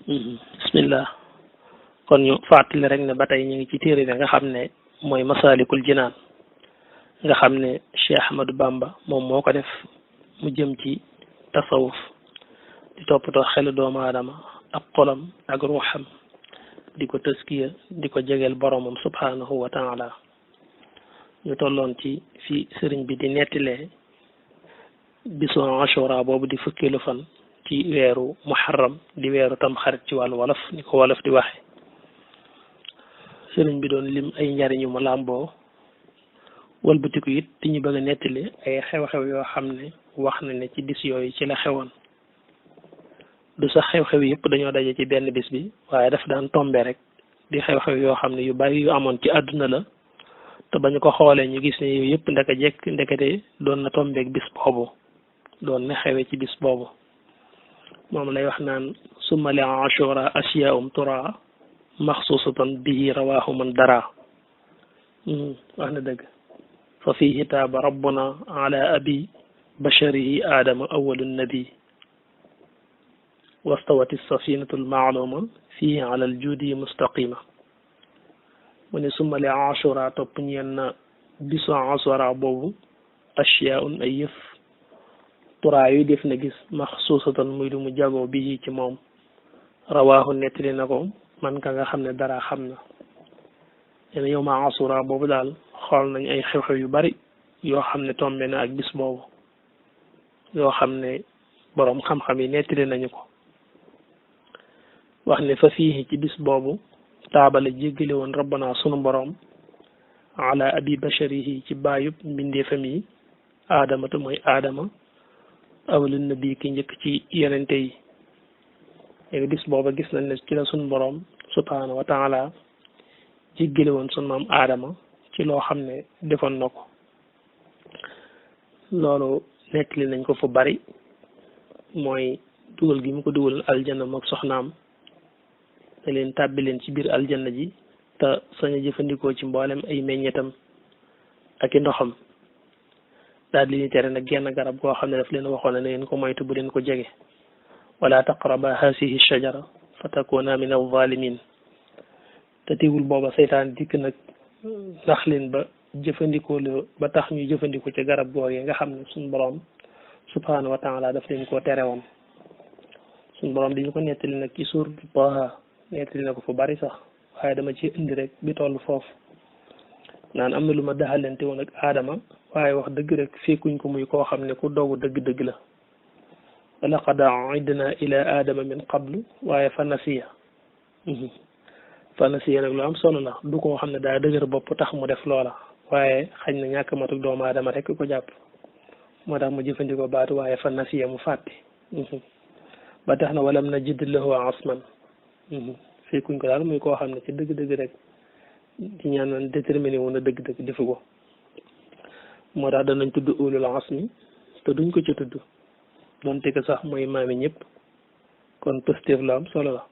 bismillah kon ñu fàttali rek ne ba tey ñu ngi ci téere bi nga xam ne mooy masalikul jinaan nga xam ne Cheikh Ahmadou Bamba moom moo ko def mu jëm ci tasawuf di toppatoo xelu doomu aadama ak xolam ak ruuxam di ko tëskiya di ko jegeel boromam subhanahu wa taala ñu tolloon ci fi sëriñ bi di nettilee bisu ashura boobu di fukkeelu fan ci weeru muharram di weeru tam xarit ci wàllu wolof ni ko wolof di waxe sëriñ bi doon lim ay njariñu mu làmboo walbatiku it di ñu bëgg a nettali ay xew-xew yoo xam ne wax na ne ci bis yooyu ci la xewoon du sax xew-xew yëpp dañoo daje ci benn bis bi waaye daf daan tombe rek di xew-xew yoo xam ne yu bari yu amoon ci àdduna la te ba ñu ko xoolee ñu gis ne yooyu yëpp ndekete doon na tombeek bis boobu doon na xewe ci bis boobu moom lay wax naan summa li ashura asyaum tura maxsusatan bihi rawahu man dara wax na dëgg fa fihi taaba rabbuna ala abi basharihi aadama awalu nabi wastawati safinatu almaaluma fihi ala aljudi mustaqima mu ne summa li ashura topp ñeen na bisu ashura boobu asyaun ay yëf turaa yu def na gis maxsuusatan muy lu mu jagoo bi ci moom rawaahu nettali na ko man ka nga xam ne dara xam na leen yow ma asura boobu daal xool nañ ay xew-xew yu bari yoo xam ne tombe na ak bis boobu yoo xam ne boroom xam-xam yi nettali nañu ko wax ne fa fii ci bis boobu taabala jéggale woon rabbana sunu boroom ala abi basharihi ci baayub mbindeefam yi aadama te mooy aadama awalu nabi ki njëkk ci yenente yi léegi bis booba gis nañ ne ci la suñ boroom subhanahu wa taala jéggale woon suñ maam aadama ci loo xam ne defoon na ko loolu nettali nañ ko fu bari mooy dugal gi mu ko dugal aljanna mook soxnaam ne leen tàbbi leen ci biir aljanna ji te sañ a jëfandikoo ci mboolem ay meññetam ak i ndoxam daal li ñu tere nag genn garab goo xam ne daf leen waxoon ne ngeen ko moytu bu leen ko jege wala taqraba hasihi shajara fa takuna min alzalimin te teewul booba seytaan dikk nag ndax leen ba jëfandikoo ba tax ñu jëfandikoo ci garab googee nga xam ne suñ boroom subhanahu wa taala daf leen koo tere woon suñ boroom di ñu ko nettali nag ci suuratu Taaha nettali na ko fu bari sax waaye dama ci indi rek bi toll foofu naan am na lu ma daxalante woon ak aadama waaye wax dëgg rek fekkuñ ko muy koo xam ne ku dogu dëgg-dëgg la wa laqad ahidna ila aadama min qablu waaye fa nasiya nag lu am solo la du koo xam ne daa dëgër bopp tax mu def loola waaye xañ na ñàkk matuk doomu aadama rek ko jàpp moo tax mu jëfandikoo baatu waaye fa nasiya mu fàtte ba tax na walam najid lahu asman fekkuñ ko daal muy koo xam ne ci dëgg-dëgg rek di ñaan naan déterminé wu na dëgg-dëgg defu ko moo tax danañ tudd ulul asmi te duñ ko ci tudd donte ko sax mooy maami ñëpp kon positif la am solo la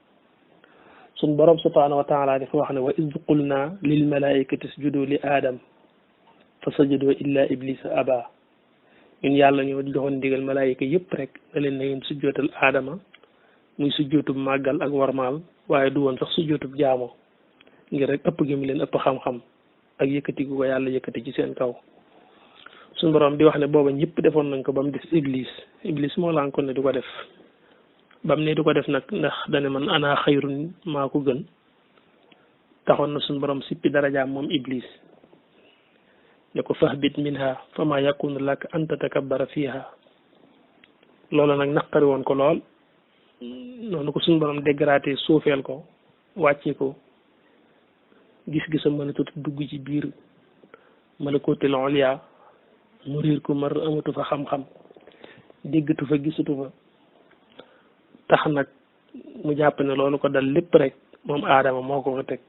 suñ borom subhanahu wa taala dafa wax ne wa iz qulna lil malaikati isjudu li aadam fa sajadu illa iblisa aba ñun yàlla ñoo joxoon ndigal malaayika yëpp rek da leen na ngeen sujjootal aadama muy sujjootub màggal ak warmaal waaye du woon sax sujjootub jaamoo ngir rek ëpp gi mu leen ëpp xam-xam ak yëkkati gu ko yàlla yëkkati ci seen kaw suñu borom di wax ne booba ñëpp defoon nañ ko ba mu des iblis moo laan ko ne du ko def ba mu ne du ko def nag ndax dane man ana xayrun maa ko gën taxoon na suñu borom sippi darajaam moom iblis ne ko fahbit minha fa ma yakunu lak an tatakabbara fiha loolu nag naqari woon ko lool noonu ko suñu borom dégradé suufeel ko wàcce ko gis-gisam mën a tuuti dugg ci biir malakotil ulya mu riir ko mar amatu fa xam-xam déggatu fa gisatu fa tax nag mu jàpp ne loolu ko dal lépp rek moom aadama moo ko ko teg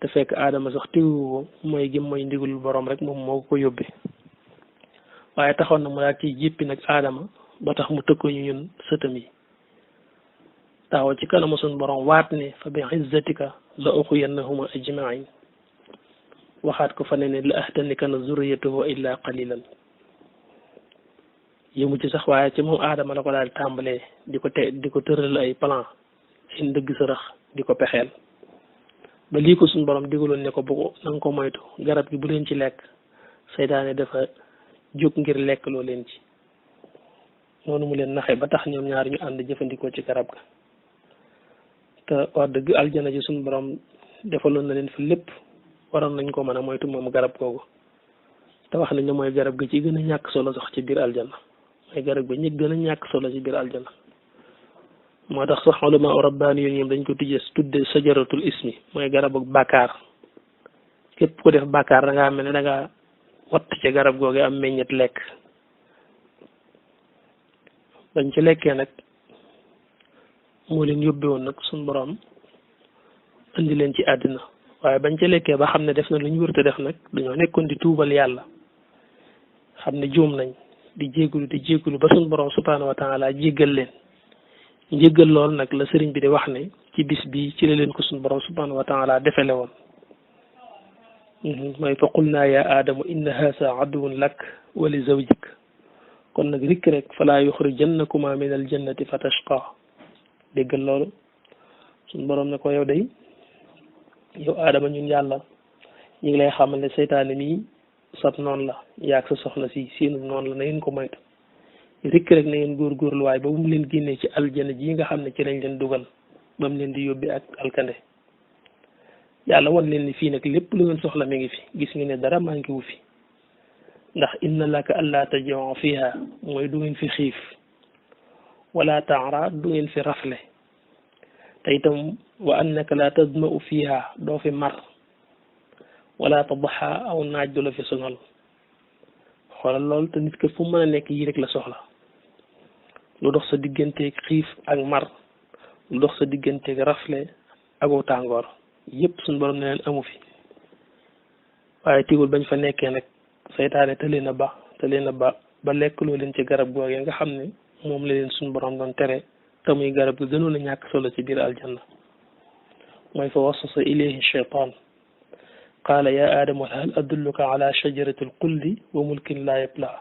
te fekk aadama sax tiwu ko mooy gëm mooy ndigalul borom rek moom moo ko yóbbee waaye taxoon na mu daal ciy jéppi nag aadama ba tax mu tëkko ñu ñun sëtam yi taxaw ci kanamu suñ borom waat ne fa bi izzatika la uxuyannahuma ajmain waxaat ko fa ne la ahtanikana zurriyatahu illa qalilan yëmu ci sax waaye ci moom aadama la ko daal tàmbalee di ko tëral ay plan ay ndëgg sërëx di ko pexeel ba lii ko suñ borom digaloon ne ko bu ko na nga ko moytu garab gi bu leen ci lekk seytaane dafa jóg ngir lekk loo leen ci noonu mu leen naxe ba tax ñoom ñaar ñu ànd jëfandikoo ci garab ga te wax dëgg aljana ji suñ borom defaloon na leen fi lépp waroon nañ ko mën a moytu moom garab googu te wax nañ ne mooy garab gi ci gën a ñàkk solo sax ci biir aljana mooy garab gi ñi gën a ñàkk solo ci biir aljana moo tax sax ulama rabbaani yoon ñoom dañ ko tudde sajaratul ismi mooy garabu bàkkaar képp ku def bàkkaar da ngaa mel ne da ngaa watt ci garab googu am meññet lekk bañ ci lekkee nag moo leen yóbbe woon nag suñ borom indi leen ci àddina waaye bañ ci lekkee ba xam ne def na lu ñu wërte def nag dañoo nekkoon di tuubal yàlla xam ne juum nañ di jéggulu ba suñ borom subhaanahu wa taala jéggal leen njéggal lool nag la sëriñ bi di wax ne ci bis bi ci la leen ko suñ borom subhaanahu wa taala defele woon mooy fa qul naa ya aadamu inna haasa aduwun lak wa li zawjik kon nag rikk rek falaa yuxrijannakuma min aljannati fa tashqa déggal loolu suñ borom ne ko yow day yow aadama ñun yàlla ñu ngi lay xamal ne seytaane mii sab noonu la yaag sa soxna si seenu noonu la na ngeen ko moytu rikk rek na ngeen góorgóorlu waaye ba mu leen génnee ci aljana ji nga xam ne ci lañ leen dugal ba mu leen di yóbbi ak alkande yàlla wan leen ni fii nag lépp lu ngeen soxla mi ngi fi gis nga ne dara manqué wu fi ndax inna laka allaa tajua fiha mooy du ngeen fi xiif wala taara du ngeen fi rafle te itam wa annaka la tadma'u fiha doo fi mar wala tadxa aw naaj du la fi sonal xoolal loolu te nit ke fu mën a nekk yii rek la soxla lu dox sa digganteeg xiif ak mar lu dox sa digganteeg rafle ak tàngoor yëpp suñu borom ne leen amu fi waaye tigul bañ fa nekkee nag seytaane te leen a ba lekk loo leen ci garab googee nga xam ne moom la leen suñu borom doon tere te muy garab gi gënoon a ñàkk solo ci biir aljanna mooy fa waswasa ilayhi shaytaan qaala ya aadamu hal adulluka ala shajarati alxuldi wa mulkin laa yablaa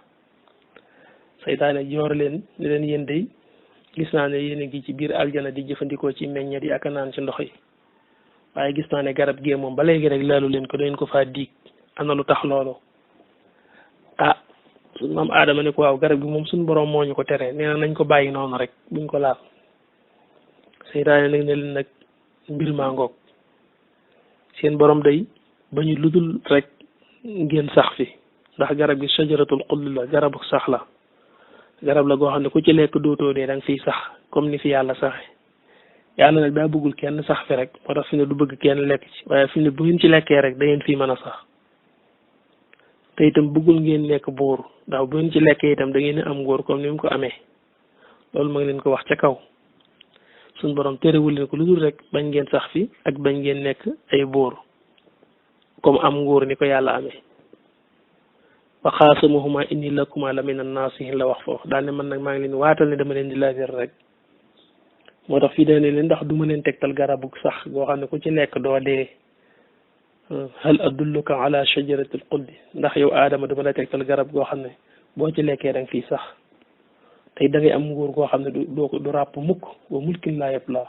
seytaane joor leen ne leen yéen day gis naa ne yéen a ngi ci biir aljanna di jëfandikoo ci meññeet yi ak naan ci ndox yi waaye gis naa ne garab gee moom ba léegi rek laalu leen ko dañ ko faa diig ana lu tax loolu ah suñ maam aadama ne ko waaw garab gi moom suñ borom moo ñu ko tere nee na nañ ko bàyyi noonu rek buñ ko laal seytaane nag ne leen nag mbir maa ngoog seen borom day ba ñu ludul rek ngeen sax fi ndax garab gi sajaratul xuld la garabu sax la garab la goo xam ne ku ci lekk dootoo dee da nga fiy sax comme ni fi yàlla saxe yàlla nag daa bëggul kenn sax fi rek moo tax fi ne du bëgg kenn lekk ci waaye fi ne bu ngeen ci lekkee rek da ngeen fii mën a sax te itam bëggul ngeen nekk buur ndax bu ngeen ci lekkee itam da ngeen am ngóor comme ni mu ko amee loolu ma ngi leen ko wax ca kaw suñ borom terewul leen ko lu dul rek bañ ngeen sax fi ak bañ ngeen nekk ay buur comme am ngóor ni ko yàlla amee wa xaasamahuma inni lakuma la min an-naasihin la wax foofu daal ne man nag maa ngi leen waatal ne dama leen di laajal rek moo tax fii dane leen ndax du ma leen tegtal garabu sax goo xam ne ku ci lekk doo dee hal adulluka ala shajaratil xuldi ndax yow aadama dama la tegtal garab goo xam ne boo ci lekkee da nga fii sax tey da ngay am nguur goo xam ne du ràpp mukk wa mulkin laa yablaa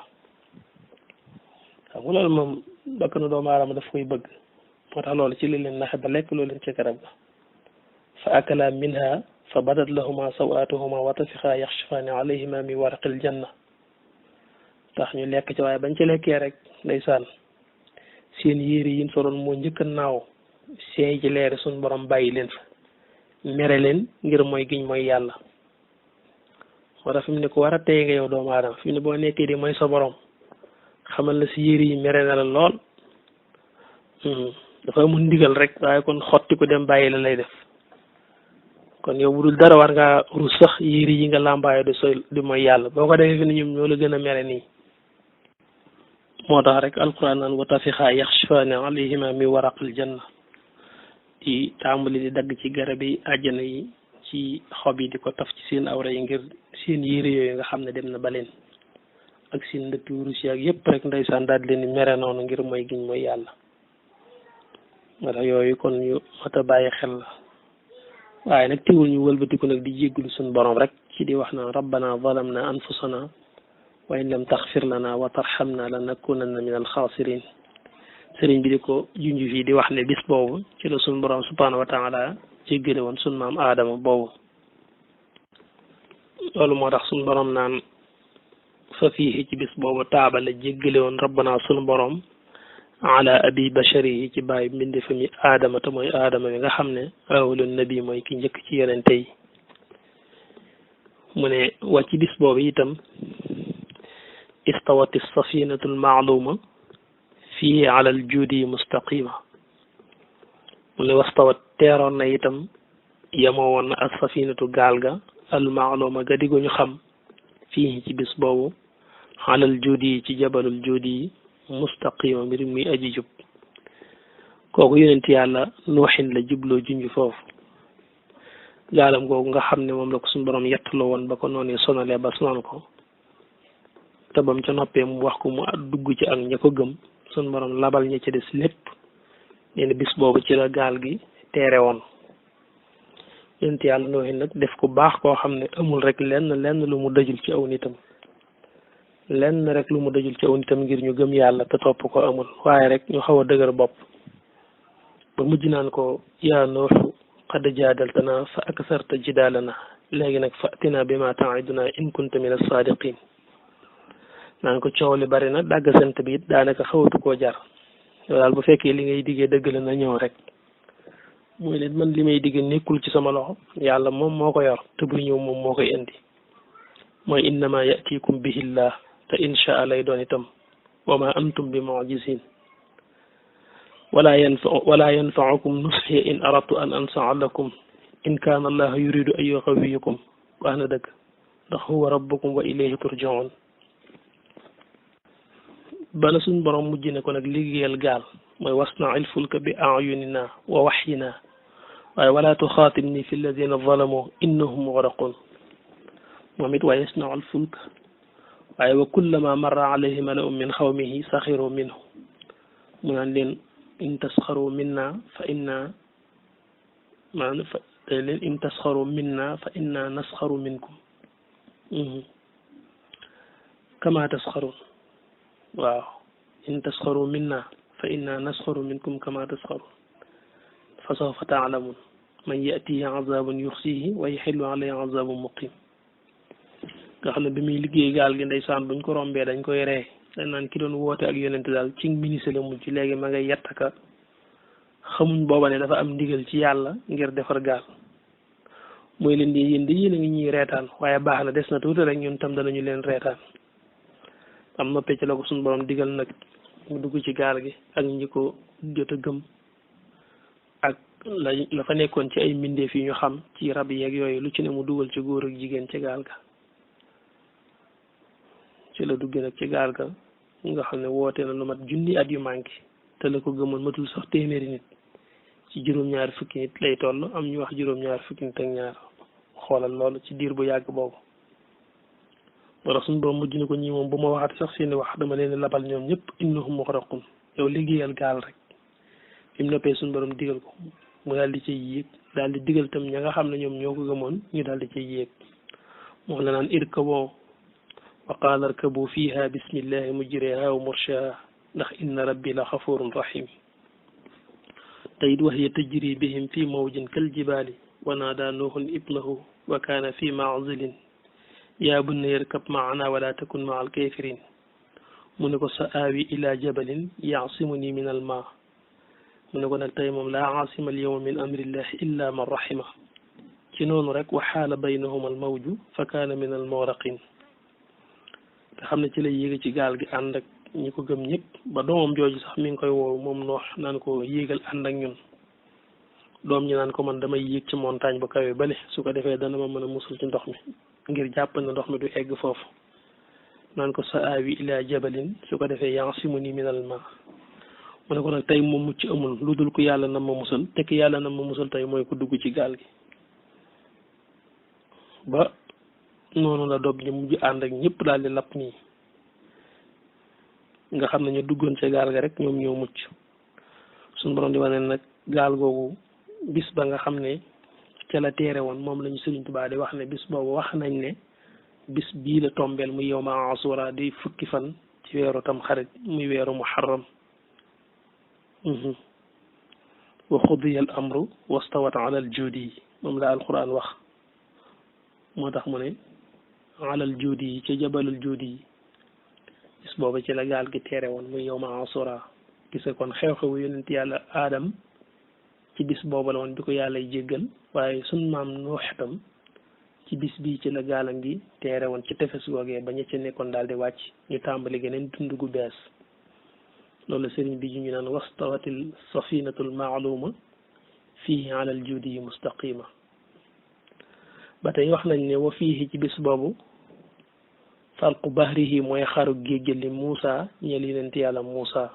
xam nga loolu moom bakkanu doomu aadama daf koy bëgg moo tax loolu ci li leen naxe ba lekk loolu leen ci garab ga fa akala minha fa badat lahuma sawaatuhuma wa tafiqa yaxshifaani alayhima min waraqil janna tax ñu lekk ci waaye bañ ci lekkee rek ndeysaan seen yére yi soloon moo njëkk a naaw seey ci leeri suñ borom bàyyi leen fa mere leen ngir mooy giñ mooy yàlla moo tax fi mu ne ko war a tey nga yow doomu aadama fi mu ne boo nekkee di mooy sa borom xamal la si yére yi mere na la lool dafa amul ndigal rek waaye kon xotti ko dem bàyyi la lay def kon yow bu dul dara war ngaa rus sax yére yi nga làmbaayoo di mooy yàlla boo ko defee fi ne ñoom ñoo la gën a mere nii moo tax rek alquran naan wa tafixa yaxshifaani alayhima min waraqil janna di tàmbali di dagg ci garab yi àjjana yi ci xob yi di ko taf ci seen awra yi ngir seen yére yooyu nga xam ne dem na ba leen ak seen ndëpp wurus yi ak yëpp rek ndeysaan daal di leen di mere noonu ngir mooy giñ mooy yàlla moo tax yooyu kon yu mat a bàyyi xel la waaye nag teewul ñu wëlbatiku nag di jéggulu suñu borom rek ci di wax naan rabbana zalamna anfusana wa in lam taxfir lana wa tarxamna lanakunanna min alxaasirin sëriñ bi di ko junj fii di wax ne bis boobu ci la suñ borom subhanahu wa taala jéggale woon suñ maam aadama boobu loolu moo tax suñ borom naan fa fiihi ci bis boobu taaba la jéggale woon rabbana suñ borom ala abi bashari yi ci bàyyi mbindi fa mi aadama te mooy aadama mi nga xam ne awalun nabi mooy ki njëkk ci yonente yi mu ne wàcc bis boobu itam istawati safinatu almaaluma fii ala aljudi mustaqima mu ne wastawat teeroon na itam yemoo woon na ak safinatu gaal ga almaaluma ga di gu ñu xam fii ci bis boobu ala aljudi ci jabalul judi mustaqima mbir muy aji jub kooku yonent yàlla nuuxin la jubloo junj foofu gaalam googu nga xam ne moom la ko suñu borom yettaloo woon ba ko noonu sonalee ba sonal ko te bam ca noppee mu wax ko mu dugg ci ak ña ko gëm suñu borom labal ña ci des lépp nee na bis boobu ci la gaal gi teere woon yonent yàlla nuuxin nag def ko baax koo xam ne amul rek lenn lu mu dajul ci aw nitam lenn rek lu mu dajul ci aw nitam ngir ñu gëm yàlla te topp ko amul waaye rek ñu xaw a dëgër bopp ba mujj naan ko yaa nooxu qad jaadaltana fa aksarta jidaalana léegi nag fatina bi ma taiduna in kunta min as-saadiqin naan ko coow li bari na dàgg sant bi it daanaka xawatu koo jar yow daal bu fekkee li ngay diggee dëgg la na ñëw rek mooy leen man li may digge nekkul ci sama loxo yàlla moom moo ko yor te buy ñëw moom moo koy indi mooy innama yatikum bihillah te insha lay doon itam wa ma antum bi mu'jizin wala yanfaukum nushi in aradtu an ansaa lakum in kaana allah yuridu an yuxawiyakum wax na dëgg ndax huwa rabbukum wa ilayhi turjaun bala suñ borom mujj ne ko nag liggéeyal gaal mooy wasna il fulka bi ayunina wa waxyina waaye wala tuxaatibni fi alladina zalamu innahum mugraqun moom it wa yasnau al fulka waaye wa kullama marra alayhi malaun min xawmihi saxiru minhu mu naan leen in tasxaru minna fa inna maanaam te leen in tasxaru minna fa inna nasxaru minkum kama tasxarun waaw in tasxaru minna fa inna nasxaru minkum kama tasxarun fa sawfa taalamun man yatihi azabun yuxsihi wa yaxillu alayhi azabun muqim nga xam ne bi muy liggéey gaal gi ndeysaan buñ ko rombee dañ koy ree dañ naan ki doon woote ak yonente daal ci ministre la mujj léegi ma ngay yettaka xamuñ booba ne dafa am ndigal ci yàlla ngir defar gaal mooy leen di yéen a ngi ñuy reetaan waaye baax na des na tuuti rek ñun tam danañu leen reetaan am noppee ci la ko suñu borom digal nag mu dugg ci gaal gi ak ñi ko jot a gëm ak la fa nekkoon ci ay mbindeef yi ñu xam ci rab yeeg yooyu lu ci ne mu dugal ci góor ak jigéen ci gaal ga ci la duggee nag ci gaal ga nga xam ne woote na lu mat junni at yu manqué te la ko gëmoon matul sax téeméeri nit ci juróom-ñaari fukki nit lay toll am ñu wax juróom-ñaari fukki nit ak ñaar xoolal loolu ci diir bu yàgg boobu wala suñu borom mujj na ko ñi moom bu ma waxati sax seeni wax dama leen labal ñoom ñëpp innahum muxraqun yow liggéeyal gaal rek bi mu noppee suñu borom digal ko mu daal di cay yéeg daal di digal tam ña nga xam ne ñoom ñoo ko gëmoon ñu daal di cay yéeg moom la naan irkaboo wa qaala irkabu fiha bismillahi mujriha wa mursaha ndax inna rabbi la xafurun rahim te it wa hiya tajri bihim fi mawjin kal jibaali wa naada nuuhun ibnahu wa kaana fi maazilin yaa bunayya irkab maana wala takun maa al kafirin mu ne ko sa aawi ila jabalin yaasimuni min al maa mu ne ko nag tey moom laa aasima al yawma min amrillahi illa man rahima ci noonu rek wa xaala baynahuma al mawju fa kaana min al mawraqin nga xam ne ci lay yéege ci gaal gi ànd ak ñi ko gëm ñëpp ba doomam jooju sax mi ngi koy woow moom noox naan ko yéegal ànd ak ñun doom ñi naan ko man damay yéeg ci montagne bu kawe bale su ko defee dana ma mën a musul ci ndox mi ngir jàpp na ndox mi du egg foofu naan ko sa aawi ila jabalin su ko defee yaasimuni minal ma mu ne ko nag tey moom mucc amul lu dul ko yàlla na ma musal te ki yàlla na ma musal tey mooy ko dugg ci gaal gi ba noonu la doom ñi mujj ànd ak ñëpp daal di lapp nii nga xam ne ñu duggoon ca gaal ga rek ñoom ñoo mucc suñu borom di wane nag gaal googu bis ba nga xam ne ca la teere woon moom lañu Sëriñ Tuubaa di wax ne bis boobu wax nañ ne bis bii la tombeel muy yawma asura di fukki fan ci weeru tam xarit muy weeru muharram wa xudiya al amru wastawat ala al juudi moom la alquran wax moo tax mu ne alal juudi yi ci jabalul juudi yi bis booba ci la gaal gi teere woon muy yawma asura gise kon xew-xewu yonent yàlla aadam ci bis booba la woon bi ko yàlla jéggal waaye sun maam Nuux tam ci bis bii ci la gaalam gi teere woon ci tefes googee ba ña ca nekkoon daal di wàcc ñu tàmbali geneen dund gu bees loolu sëriñ bi ñu naan wastawatil safinatul maaluma fii alal juudi yi mustaqima ba tey wax nañ ne wa fii ci bis boobu falqu bahrihi mooy xaru géej li Muusa ñeel yonent yàlla Muusa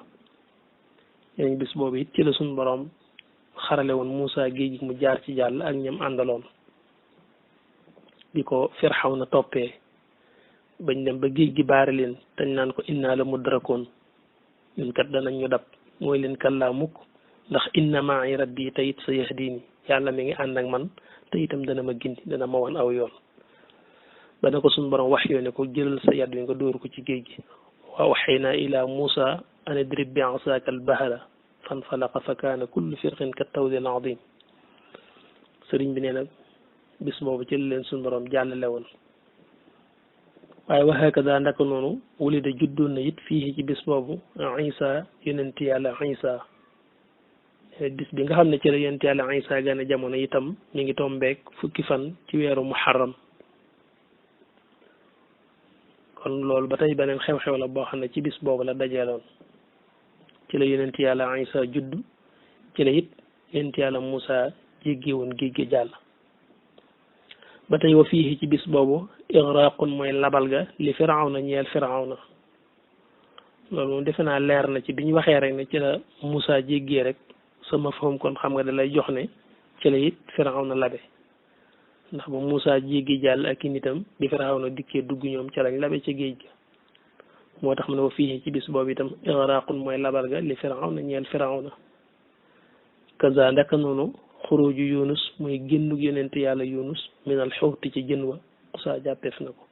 yeneen bis boobu it ci la suñ boroom xarale woon Muusa géej gi mu jaar ci jàll ak ñam àndaloon di ko Firawna toppee bañ dem ba géej gi baare leen tañ naan ko inna la mudrakoon ñun kat danañ ñu dab mooy leen kallaa mukk ndax inna ma'i rabbi te it sa yahdini yàlla mi ngi ànd ak man te itam dana ma gindi dana ma wan aw yoon ba ne ko suñ borom wax yoo ne ko jëlal sa yad wi nga dóor ko ci géej gi wa waxayna ila Muusa an idrib bi asaaka al bahra fanfalaqa fa kaana kullu firqin ka tawdi al azim sëriñ bi nee nag bis boobu ci leen suñ borom jàllale woon waaye wa hakada ndaka noonu wulida juddoon na it fii ci bis boobu Isa yonent yàlla Isa bis bi nga xam ne ci la yonent yàlla Isa gane jamono itam mi ngi tombeek fukki fan ci weeru muharram kon loolu ba tey beneen xew-xew la boo xam ne ci bis boobu la dajeeloon ci la yonent yàlla Isa judd ci la it yonent yàlla Muusa jéggi woon géej gi jàll ba tey wa fii ci bis boobu igraqun mooy labal ga li firawna ñeel firawna loolu moom defe naa leer na ci bi ñu waxee rek ne ci la Muusa jéggee rek sama faham kon xam nga da lay jox ne ci la it firawna labe ndax ba Muusa jéggi jàll ak i nitam bi firawna dikkee dugg ñoom ca lañ labe ca géej ga moo tax mu ne wa fii ci bis boobu itam igraqun mooy labal ga li firawna ñeel firawna kaza ndaka noonu xuruju yunus mooy génnug yonent yàlla yunus minal xawti ci jën wa xusaa jàppeef na ko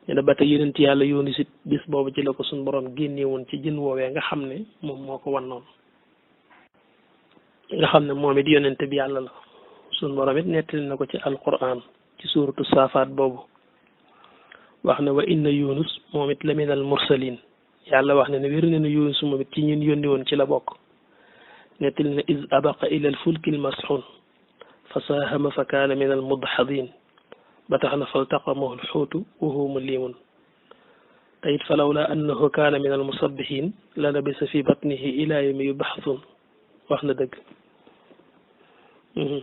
ñu ne ba tey yonent yàlla yunus it bis boobu ci la ko suñ borom génnee woon ci jën woowee nga xam ne moom moo ko wannoon nga xam ne moom it yonent bi yàlla la suñ borom it nettali na ko ci alquran ci suuratu saafaat boobu wax ne wa inna yunus moom it la minal mursalin yàlla wax ne ne wér ne na yunus moom it ci ñun yónni woon ci la bokk nettali na iz abaqa ila al fulki al masxun fa saahama fa kaana min al mudxadin ba tax na faltaqamahu al xuutu wa huwa mulimun te it fa lawla annahu kaana min al musabbihin la labisa fi batnihi ila yawmi yubxathun wax na dëgg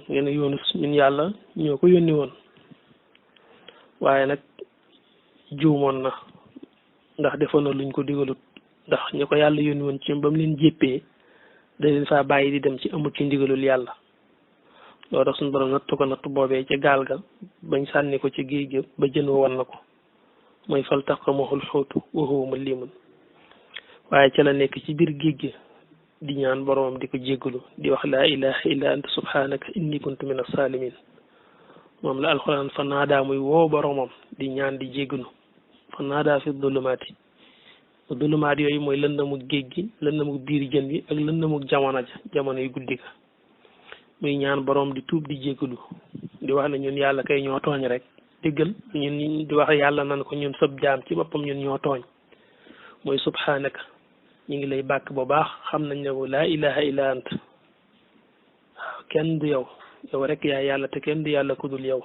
ngeen Yunus ñun yàlla ñoo ko yónni woon waaye nag juumoon na ndax defoon na luñ ko digalut ndax ñu ko yàlla yónni woon ci ba mu leen jéppee da leen faa bàyyi di dem ci amut ci ndigalul yàlla loolu tax suñu borom nattu ko nattu boobee ca gaal ga bañ sànni ko ci géej ga ba jën wan na ko mooy faltaqamahu al-xuutu wa huwa mulimun waaye ca la nekk ci biir géej gi di ñaan boromam di ko jéggalu di wax laa ilaha illa anta subhanaka inni kuntu min as-salimin moom la alxuraan fa naadaa muy woo boromam di ñaan di jéggalu fa naadaa fi dulumaati dulumaat yooyu mooy lëndamuk géej gi lëndamuk biir jën bi ak lëndamuk jamono ja jamono yu guddi ga muy ñaan borom di tuub di jéggalu di wax ne ñun yàlla kay ñoo tooñ rek déggal ñun di wax yàlla nan ko ñun sab jaam ci boppam ñun ñoo tooñ mooy subhanaka ñu ngi lay bàkk bu baax xam nañ ne laa ilaha illa ant waaw kenn du yow yow rek yaa yàlla te kenn du yàlla kudul yow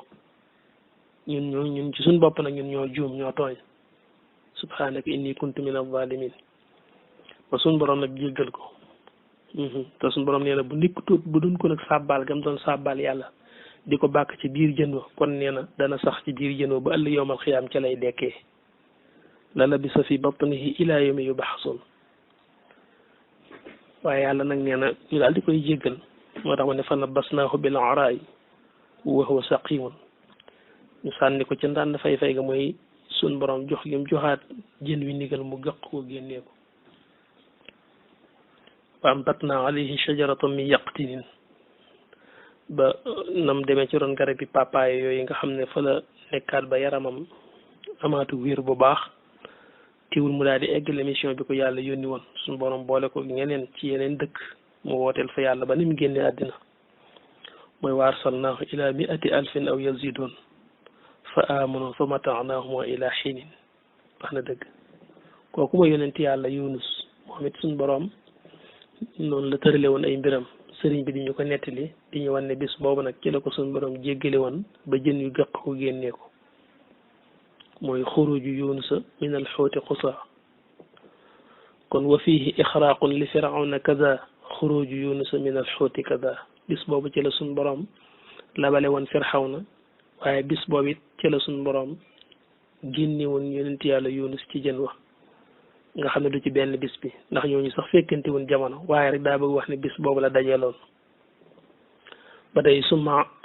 ñun ci suñ bopp nag ñun ñoo juum ñoo tooñ subhanaka inni kuntu min az-zalimin ba suñ borom nag jéggal ko te suñ borom nee na bu ndikk tuut bu dun ko nag sàbbaal gam doon sàbbaal yàlla di ko bàkk ci biir jën wa kon nee na dana sax ci biir jën wa ba ëllëg yowmal xiyaam ca lay dekkee la labisa fi batnihi ila yawmi yub'athun waaye yàlla nag nee na ñu daal di koy jéggal moo tax ma ne fa nabbasnaahu bil araa'i wa huwa saqiimun ñu sànni ko ca ndànd fay-fay ga mooy sun borom jox gi mu joxaat jën wi ndigal mu gëq ko génnee ko wa ambatnaa alayhi shajaratan min yaqtinin ba nam demee ci ron garab bi papaye yooyu nga xam ne fa la nekkaat ba yaramam amaatu wér bu baax tiwul mu daal di eggal émission bi ko yàlla yónni woon suñu borom boole ko ñeneen ci yeneen dëkk mu wooteel fa yàlla ba ni mu génnee àddina mooy wa arsalnaahu ila miati alfin aw yazidun fa amanu fa mataanaahum ila xiinin wax na dëgg kooku mooy yonent yàlla Yunus moom it suñu borom noonu la tërale woon ay mbiram sëriñ bi di ñu ko nettali di ñu wan ne bis boobu nag ci la ko suñu borom jéggale woon ba jën yu gëq ko génnee ko mooy xuruju yunusa min al xuuti xusa kon wa fihi ixraaqun li firawna kada xuruju yunusa min al xuuti kada bis boobu ci la suñu borom labale woon firawna waaye bis boobu it ci la suñu borom génne woon yonent yàlla yunus ci jën wa nga xam ne du ci benn bis bi ndax ñooñu sax fekkante woon jamono waaye rek daa bëgg wax ne bis boobu la dajeeloon ba tey summa